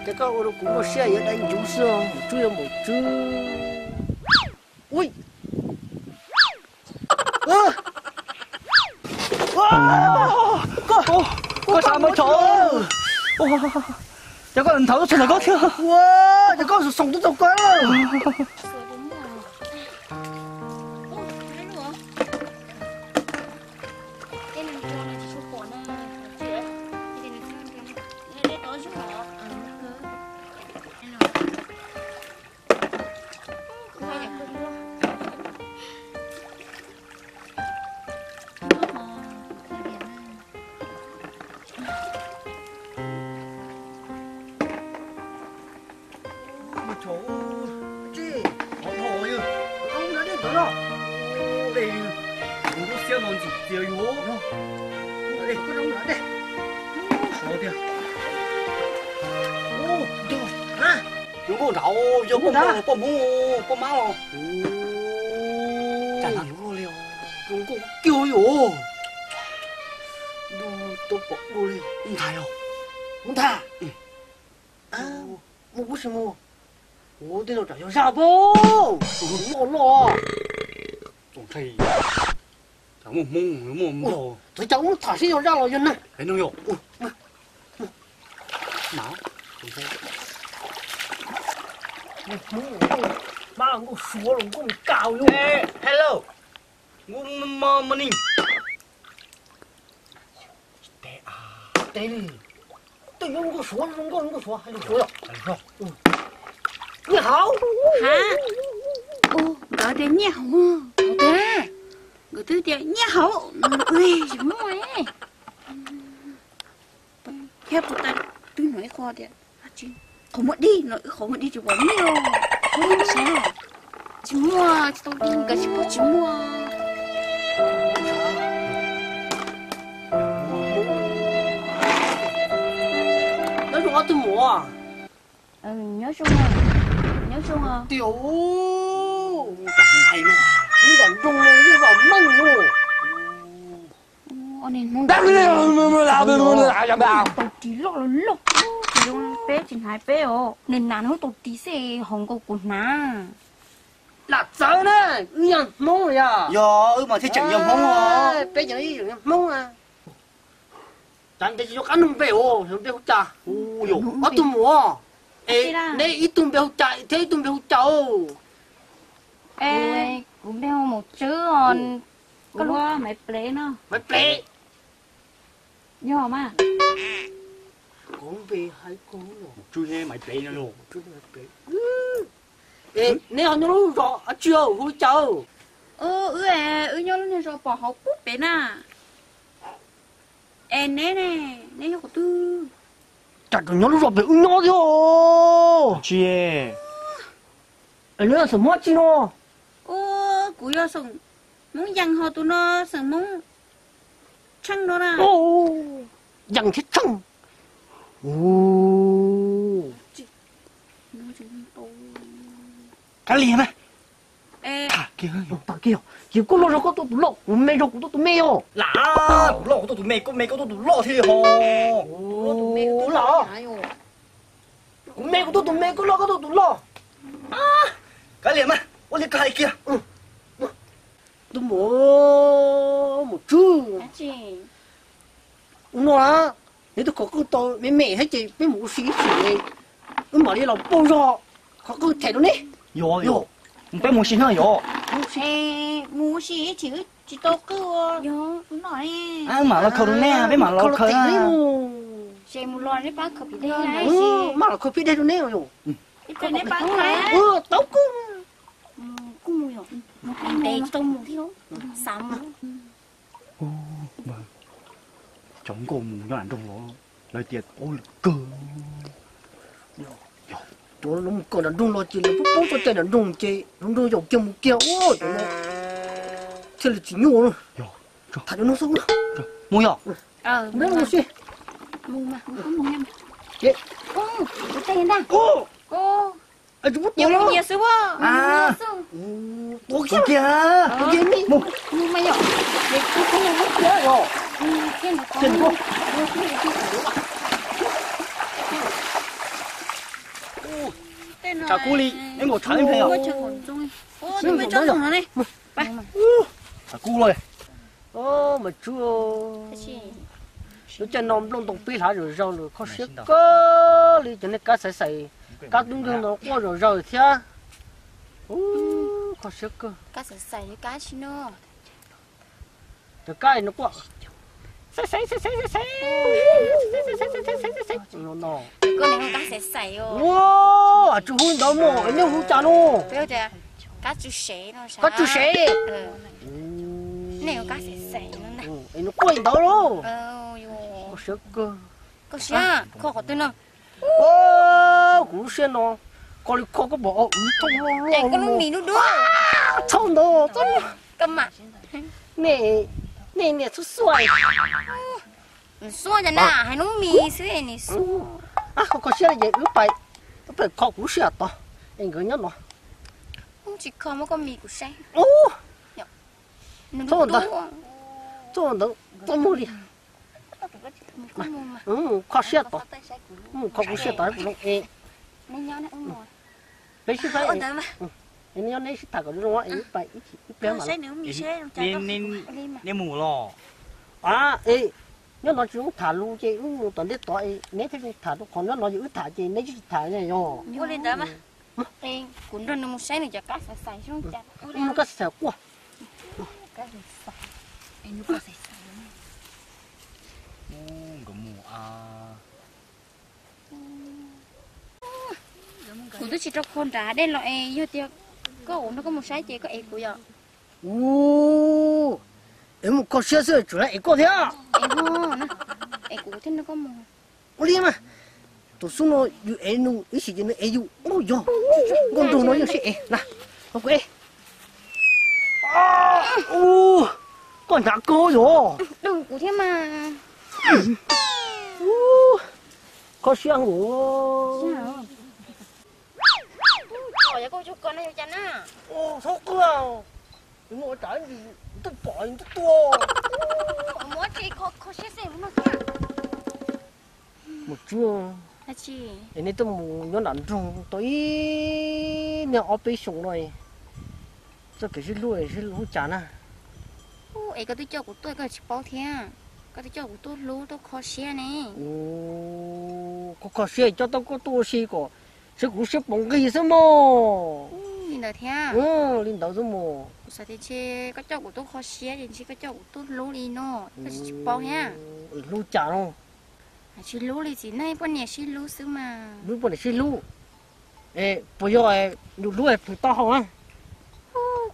Ces koj ua rau kuv muaj siab yuav dai ncuv xwb os, mus tswb yuav mus tswb. Ui, koj, koj xav mus chov, ces koj nthawv txog ntawm koj thiab. Ces koj xoom tuaj txog koj. Ua tsaug, tsis, qhov dhau yog, dej ntawd no, dej, kuv lub siab no ntxim txias yus, dej, koj zoo nram dej, sov tiag, yus nkauj nrad, yog poj Hmoob, poj Hmoob, poj Mab os, cas nag luaj li os, zoo nkauj kiag yus, ntuj tub pom dua li, nthav os, nthav. Mus kuv sim mus, kuv tej no tsam yog zaj pab, loj loj. Txaus ntshai, tsam muaj Hmoob muaj nplog. Txawm cas ub tham seb yog zaj los yog neeg. Es no yog Hmoob, Hmoob, Suav los nkauj Meskas yus. Hello, good morning. Teb li, twb yog nkauj Suav, zoo nkauj, nkauj Suav, hais lus Suav yom. Nyiaj hauv. Ha, u, nkawd tias nyiaj hauv, nkawd twb tias nyiaj hauv, tsis muaj. Thiab puas tas twb hnov ib qho tias qhov muag dig no, wb qhov muag dig tsis pom nyiaj, muaj nyiaj sav. Tsis muaj, tsis tau dig, nkawd tsis paub tsis muaj. Nyob zoo ob tug muam. Nyob zoo, nyob zoo. Tias, ub, nram nroog no yeej vam meej lauj. Tau ris loj los loj, tsis zoo peb tsis hnav peb os. Nws hnav hnub tau ris xwb, hauv nkaus kuv hnav. Lam txawv na, wb yog Hmoob yog. Yog, wb mas thiaj tseem yog Hmoob os. Peb cov ib tseem yog Hmoob. Cas ntes tsis nco qab nug npe os, npe hu cas? Ob tug muam, es neb ib tug npe hu cas thiab ib tug npe hu cas? Es kuv npe hu Maum Tswb os. Koj lub Maiv Plev no. Maiv Plev. Yog mas. Kuv npe hais kuv Maum Tswb thiab Maiv Plev no los. Es neb ho nyob lub zos dab tsi hu li cas? Wb, wb nyob lub niag zos pom hauv pub pem na. Es neb ne, neb yog qhov twg? Cas tseem nyob lub zos pem wb nyob thiab? Tsis, es neb yog xeem Hmoob tsi no? Kuv yog xeem Hmoob Yees, ho tus no xeem Hmoob Tsheej no na. Yees thiab Tsheej. Kav liam mas. Tham kiag, tham kiag, ces koj loj zog koj tuaj tus loj, kuv me zog kuv tuaj tus me yog. Lam, kuv loj kuv tuaj tus me, koj me koj tuaj tus loj thiab li ho. Lam, kuv me kuv tuaj tus me, koj loj koj tuaj tus loj. Kav liam mas, ua li koj hais kiag. Tus muam, Maum Tswb, ua no na, neb tus qhov qwj tau me me thiab ces peb mus ua si ib chim, wb mam li los pauj zog qhov qwj them rau neb. Yog, yog, peb mus si hnub yog. Mus ua si ib chim wb tsis tau qwj ua, yog, wb noj. Mam los khaws rau neb, peb mam los khaws. Ces mus los neb pab khaws pim dej, mam los khaws pim dej rau neb yom. Tau kuj, kuj mus yom, ntev tsis tau mus thiab, xav mus. Cov nkauj mus nyob nram nroog los lawv tias paub lwm kawg. Cov mus kawm nram nroog los ces lawv paub txoj cai nram nroog ces nram nroog yaum kiag mus kiag, cov no thiaj li tsis nyuaj. Tham cov no xwb. Mus yog. Mus si. Mus mas, mus kuj mus. Ua tej ntag. Tsis muab tuav los. Mus xwb. Tuav kiag. Mus mas yom. Ces kuv kuj mus kiag yom. Ces kuv. Tshav kub li, neb mus tshav li ntawd. Tshav kub los. Mas tsub, lub caij no nplooj ntoo pib hlav zom zaws lawm, kho siab kawg li. Cov niag kab xaiv xaiv, kab tub nkeeg no quaj zom zaws thiab. Kho siab kawg. Cov kab no quaj, xaiv xaiv xaiv xaiv xaiv xaiv. Ua, tsw hu ntawd mas nej hu cas no? Kab tsw sev. Es nws quaj ntawd lauj. Kho siab kawg. Kuv lub siab no, kho li kho koj pom ua ib thooj loj loj, txhob ntawd. Nej niam xub xuaj, xub cas na, hais lub mis xwb es nws xub. Kho siab ces wb pais, wb pais kho kuv lub sij hawm tod, es nkawd nyob no. Tsis kho muab koj mis kuv saib. Txhob ntawd, txhob ntawd, txhob mus li. Kho siab tod, kho kuv siab tod kuv zoo es. Peb sib faib, neb nyob neb sib tham kom zoo, wb pais ib pliag mam. Neb mus los? Nyob no tsis zoo tham lus ces wb mus tom ntej tod, neb thiaj zoo tham rau qhov nyob no ces wb tham ces neb tsis tham yog. Kuv nrog nws mus saib nws cov kab xaiv xaiv zoo cas. Kab xaiv xaiv quaj. Kuv twb tsis rau kho nrad dej los es yog tias koj ua nrog koj mus saib ces koj ev kuv yom. Ub, es mus kho siab xwb tseem ev koj thiab. Es kuv thiaj nrog koj mus. Ua li mas, tus xub no yus ev nws ib sim ces nws ev yus. Ub, yog nkauj nraug no yeej sib ev na. Kuv ev. Ub, koj hnyav kawg yom. Kuv thiab mas. Ub, kho siab nkaus. Txhob qw, mus ua tsam ntsis tuaj pom tuaj tua. Mus tsis kho, kho siab xwb no thiab. Mus tsuag. Es neb tuaj mus nyob nram nroog tau ib niag ob peb xyoos no, txoj kev sib hlub sib hlub cas na. Es koj twb coj kuv tuaj koj tsis paub thiab, koj twb coj kuv tuaj hlub tuaj kho siab ne. Koj kho siab coj tau koj tuaj ua si kom seb kuv lub siab puas nqig xwb mog. Li ntawd thiab. Li ntawd xwb mog. Kuv xav tias ntshe koj coj kuv tuaj kho siab ces ntshe koj coj kuv tuaj hlub li no, koj tsis paub thiab. Hlub cas no? Tsis hlub li txiv neej poj niam sib hlub xwb mas. Hlub poj niam sib hlub. Es puas yog yus hlub es plhws taub hau na?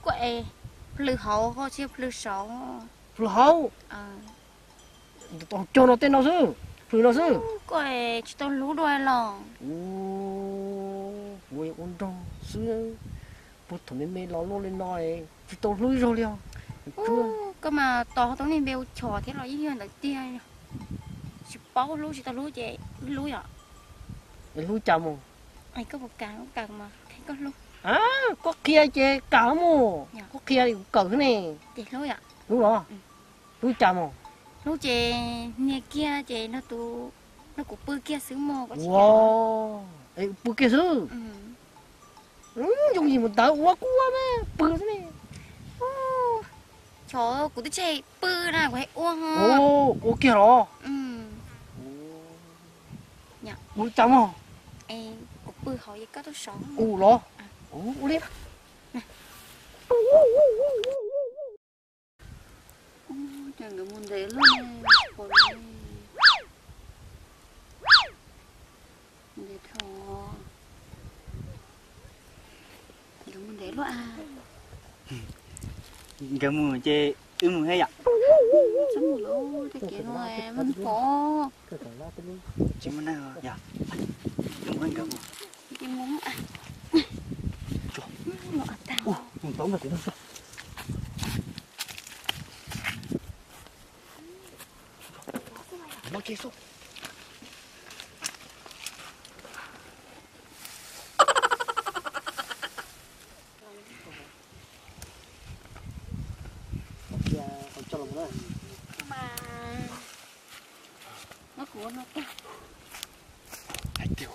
Koj es plhws hauv ho tsis plhws saud. Plhws hauv. Cog no tej no xwb, plhws no xwb. Koj tsis tau hlub dua los? Kuv ua nraug xwb, puag thaum me me los luaj li no tsis tau hlub ib zaug li os. Koj mas tos tau niag npe ua chov thiab los yeej yog ntawd tiag. Tsis paub hlub tsis tau hlub ces wb hlub yom. Hlub cas mus? Koj puas kam, kam mas koj hlub. Koj qhia ces kam mus, koj qhia kuv kawm xwb ne. Ces hlub yom. Hlub los? Hlub cas mus? Hlub ces hnia kiag ces nrog tus, nrog kuv pw kiag xwb mog. Ua, pw kiag xwb. Yooj yim mus ntawd ua kuj ua mas pw xwb ne. Chov kuv twb tsis pw na, kuv hais ua ho. Ua kiag los? Hlub cas mog? Kuv pw hauv es koj tuaj saud. Ua los? Ua li. Ces nkawd mus ntev luaj, ntev dhau, nkawd mus ntev luaj. Nkawd mus ces wb mus thiab yom. Txhob mus lawm, tej kev no mas pom. Tsis muaj neeg yom. Wb mus nkawd mus. Ces mus los tag. Hais tias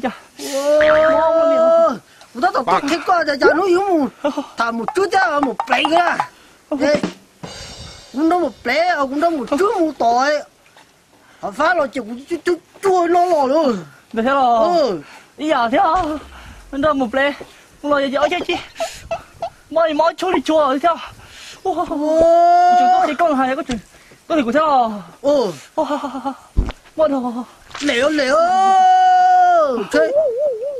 li cas. Kuv tab tom tuaj qhia koj tias cas hnub yuav mus tham mus tswb thiab mus plev kiag. Kuv nrog mus plev, kuv nrog mus tswb mus tom, hov fab los ces kuv tsuag no los lawm. Ntawd thiab los? Ib yam thiab, nrog mus plev, mus los yog ces ob cheb ci, mob li mob, tshuaj li tshuaj thiab. Kuv tseem tuaj qhia koj no hais koj tseem tuaj hais kuv thiab los? Mob dhau. Lem lem,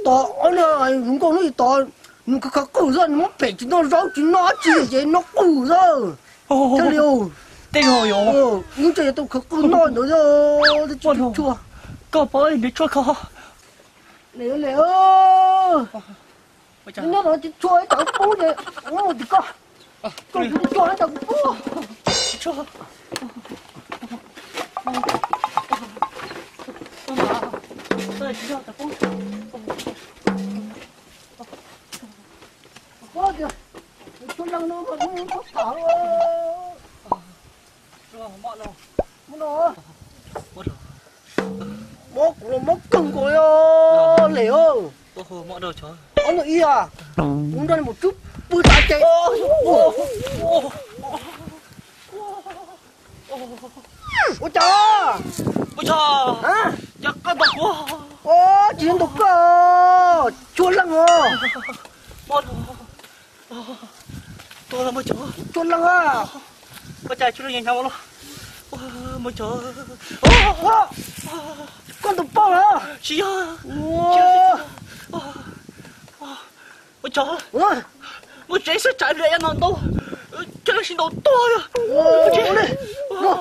tov ob no, nkauj hnub tod nws khav qwj xwb, nws muab pem tsis noj zaub tsis noj dab tsi ces noj qwj xwb. Thiaj li tej zaum yog wb ntshe yuav tau khav qwj noj ntawd. Koj paub nrhiav tshuaj kho. Lem lem, nyob tod tsis tshua ib tawm pub ces mus tim koj. Koj tsis tshua ib tawm pub. Tshuaj leej no mas hnub hnub tham. Mob no, mob kuv los mob kawg nkaus li lem. Ob no ib a, kuv nrog nws mus tsub pw tas ces. Ua cas? Ua cas? Cas koj ntaus kuv? Ua, tsis yog ntaus koj, Tshuaj Leej os. Mob los, tuag los Muaj Tsov. Tshuaj Leej a. Ua cas Tshuaj Leej hnyav hnyav los? Muaj Tsov. Koj ntaus poj los? Tsis yog. Ua, Muaj Tsov, mus tsev xwb tsam vim no ntau, Tshuaj Leej sib ntaus tuag. Ua, ua li no.